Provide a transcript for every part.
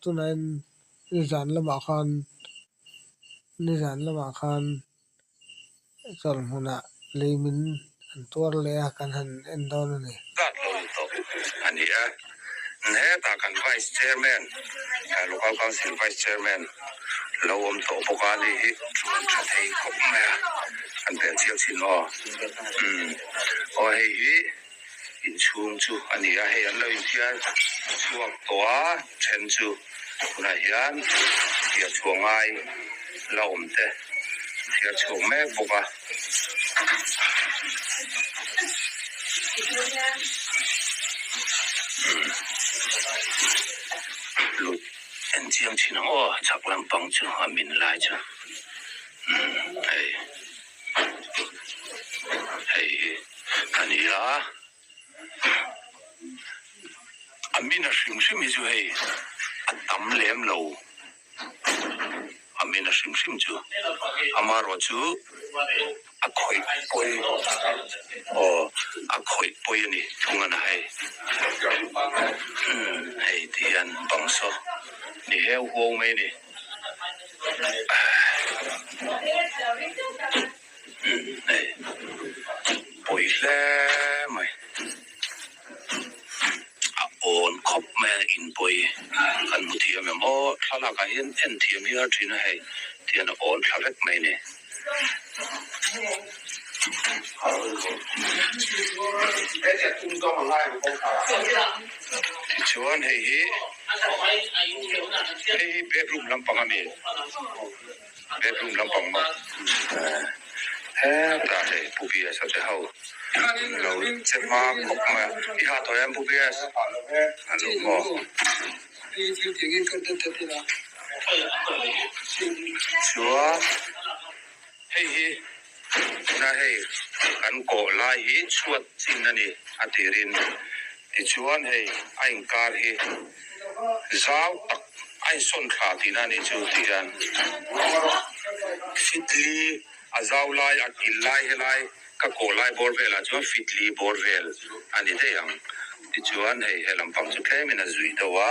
tunah hian nizan lamah khan nizan lamah khan chawlh hmunah lei min an tuar leh a kan han en dawn a ni. Zat lo ni tawh a ni a, hetah kan Vice Chairman, Local Council Vice Chairman lo awm tawh bawk a ni hi chuan tha thei khawp mai a, kan bel chiang chin aw. Umm aw hei hi inchhung chu a ni a, hei an lo inthiar chhuak tawh a, then chu tunah hian thiar chhuah ngai la awm te thiar chhuak mek bawk a. Lut en chiang thin ang aw chhak lampang chu a min lai chu umm hei hei hi a ni a a min a hrim hrim hi chu hei a tam lem lo. A min a hrim hrim chu amaherawh chu a khawih pawi aw a khawih pawi a ni thung a na hei umm hei ti hian bang saw ni heu huau mai a ni umm hei pawi hle mai. A awn khawp mai a in pawi kan hmu thiam em aw thlalak ah hian en thiam hi a thin a hei tihian a awn thla vek mai a ni. Tichuan hei hi hei hi bedroom lampang a mi bedroom lampang maw hetah hei pu Biasa te ho. Lo che hma khawp mai a, i ha tawh em Pu BS? A lo maw? Chuan hei hi tuna hei kan kawh lai hi chhuat chin a ni a tirin tichuan hei a inkar hi zau tak a insawn thla tihna a nih chu tih hian fitli A zau lai, a kil lai helai ka kawh lai bawr velah chuan fitli bawr vel a ni daih ang. Tichuan hei he lampang chu tlemin a zuih deuh a,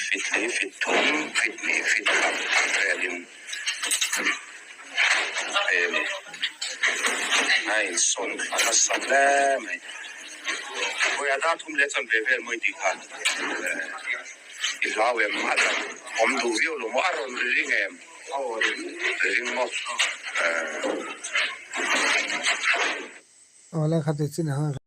fitli fit thum, fit hnih, fit khat ang velin hei a ni. A insawn thla nasa hle mai. Vawi a dar thum leh chuan ve vel mawi tih kha i hlau em? A dam awm duh viau lo maw? A rawn ri ring em? Awle kha ti chin ang.